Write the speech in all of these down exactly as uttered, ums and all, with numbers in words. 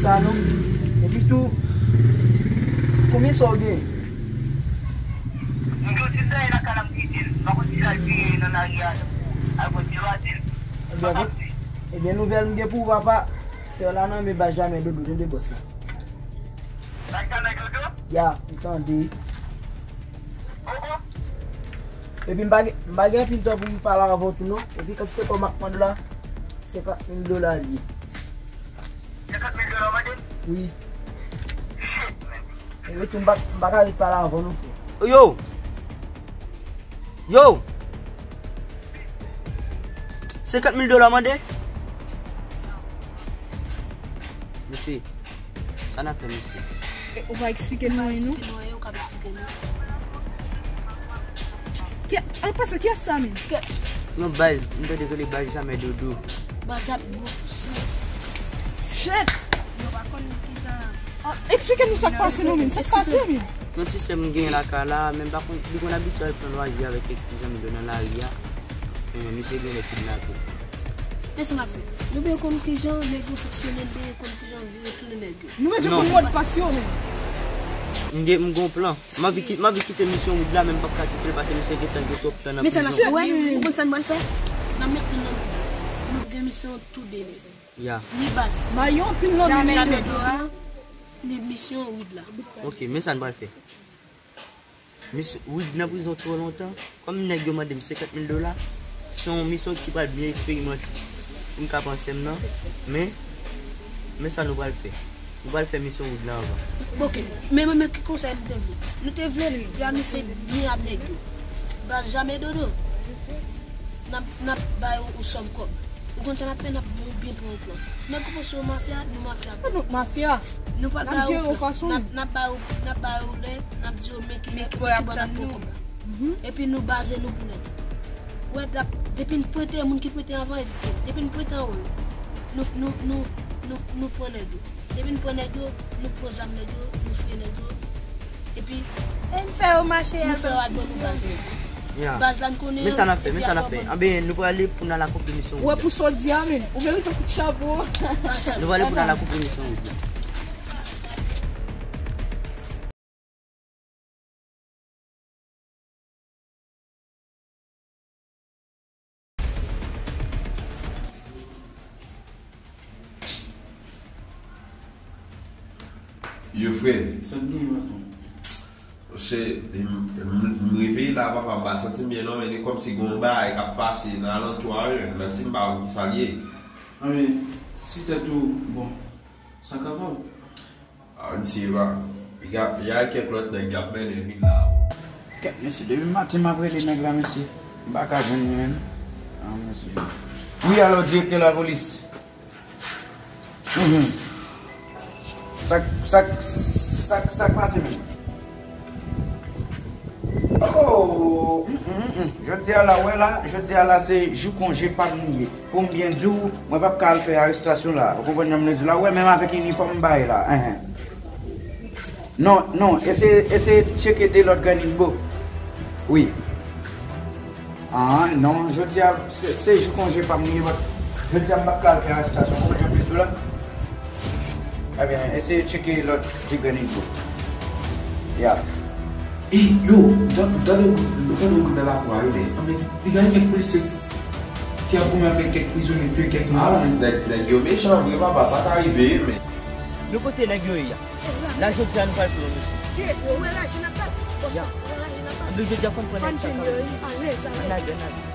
Sa non. Epi tou, konbyen sa w gen? M gen yon ti sèy lakay la, m kite l. M pa konn si l al vire nan lari a, tankou al pran ti vwazen. Ebyen, ebyen, nouvèl m gen pou ou, papa. Sè w la nan men baz Jamè Dodo, tande bòs la. Baz Jamè Dodo? Ya, m tande. Epi m pa gen, m pa gen anpil tan pou m pale avè w tou non. Epi kantite kòb m ap mande w la, senkant mil dola l ye. Senkant mil dola w mande? Wi. Shit, man. Epi tou m pa, m pa ka ret pale avè w non, frè. Yo! Yo! Senkant mil dola w mande? Mesye, sa n ap fè, mesye? E, ou pa eksplike nou anyen, non? Ou pa eksplike nou anyen, ou ka eksplike nou. Ki, an pase, kiyès sa menm? Yon baz, m tande rele baz Jamè Dodo. Baz Jamè Dodo. Shit! Yo pa konn kijan. Ah, eksplike nou sa k pase non, menm. Sa k pase, menm? Yon ti sè m gen lakay la, men m pa konn, li konn abitye al pran lwazi avèk kèk ti zanmi l yo nan lari a. Eh, misye genlè kidnape. Kisa n ap fè? Nou byen konn kijan nèg yo fonksyone, nou byen konn kijan vire tounen nèg yo. Nou bezwen konn modpas yo menm. M gen, m gen yon plan. M anvi ki-, m anvi kite misyon wood la, men m p ap ka kite l paske misye gentan gen twòp tan nan prizon. Men sa n ap fè, ou konn sa n pral fè? N ap met youn nan nou. Nou gen misyon tou de nèg. Ya. Ni baz. Mayon anpil nan Jamè Dodo, ni misyon wood la. Ok, men sa n pral fè. Misyon, Wid nan prizon twò lontan. Kòm nèg yo mande m senkant mil dola, se yon misyon ki pral byen eksperimante pou m ka pran sè m nan. Men, men sa nou pral fè. Nou pral fè misyon Wid la anvan. Ok, men mwen, men ki konsèy m te vle. Nou te vle planifye byen ak nèg yo. Baz Jamè Dodo. N ap, n ap ba yo yon sòm kòb. Ou konn sa n ap fè, n ap byen pran yon plan. Nèg yo panse yo mafya, nou mafya tou. Nou mafya. Nou pral ba yo plan. N ap, n ap ba yo, n ap ba yo lè, n ap di yo men ki, men ki bò n ap pran kòb la. Epi nou baze nou pou nèg yo. Ou wè, depi n prete, moun ki prete anvan, depi n prete anwo yo, nou, nou, nou, nou, nou pran nèg yo. Depi n pran nèg yo, nou pran zam nèg yo, nou fouye nèg yo. Epi, e n fè yo mache nou fè yo al ban nou baz nèg yo. Ya. Baz la n konnen. Men sa n ap fè, men sa n ap fè. Anben, nou prale pou n al akonpli misyon Wid la. Wè pou sa w di a, men. Ou merite yon kout chapo. Nou prale pou n al akonpli misyon Wid la. Yo, frè. Sa k gen, tonton? Se, m, m, m reveye la, papa, m pa santi m byen non, men li kòmsi gen yon bagay k ap pase nan alantou a, wi, menm si m pa konn ki sa l ye. Anben, si tèt ou bon, sa kapab. Ah, mesye, pa, y a, y a kèk lòt nèg y ap mennen vin la. Kèt, mesye, depi maten m ap rele nèg la, mesye. M pa ka jwenn li menm. Ah, mesye. Wi, alo, direktè lapolis. Mhm. Sa, sa, sa, sa k pase menm? Oh, mm, mm, mm, mm. Jodi a la, wè la, jodi a la se jou konje pa m li ye. Pou m byen di w, mwen p ap ka al fè arestasyon la. Ou konprann sa m vle di w la? Ou wè, menm avèk inifòm m bay la. Enhen. Non, non, eseye, eseye tcheke de lòt granit bo. Wi. Ah, non, jodi a, se, se jou konje pa m li ye, but jodi a m p ap ka al fè arestasyon. Ou konprann sa m vle di w la? Ebyen, eseye tcheke lòt de granit bo. Ya. Ey, yo, tande, tande yon goud nan lakou a, wi, men. Anben, piga gen kèk polisye ki ap goumen avèk kèk prizonye, touye kèk moun. Ah, nèg, nèg yo mechan vre, papa, sa ka rive, men. Men kote nèg yo ye a? La, jodi a, nou pral pran yo, mesye. Ou wè raje n ap bat? Ya. Ou wè raje n ap bat? Anben, jodi a, fò n pran nèg sa kanmenm. Ann lage, ann lage.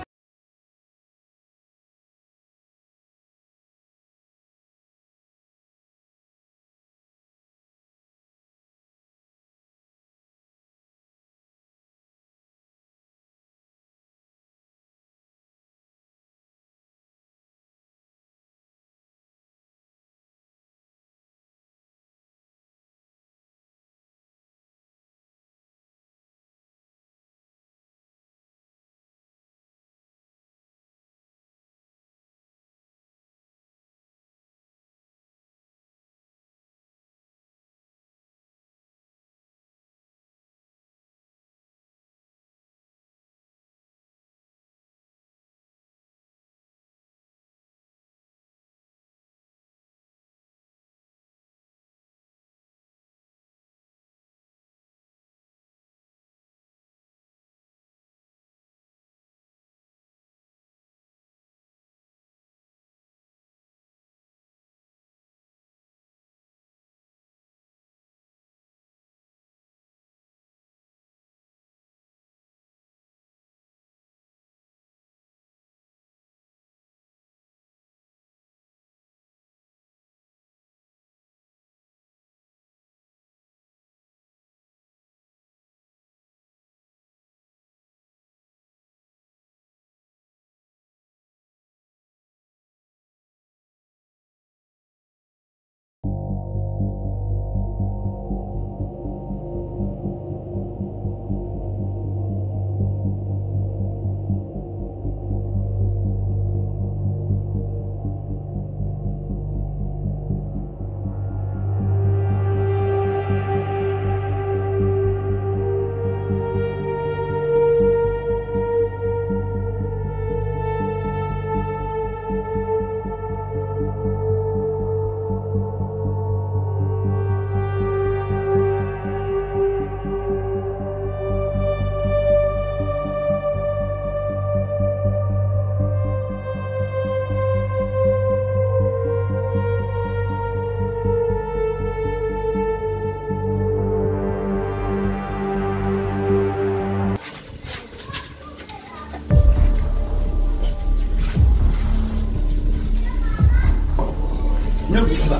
Nou, nou, nou, nou.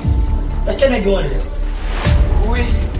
Èske nèg yo anlè? Wi.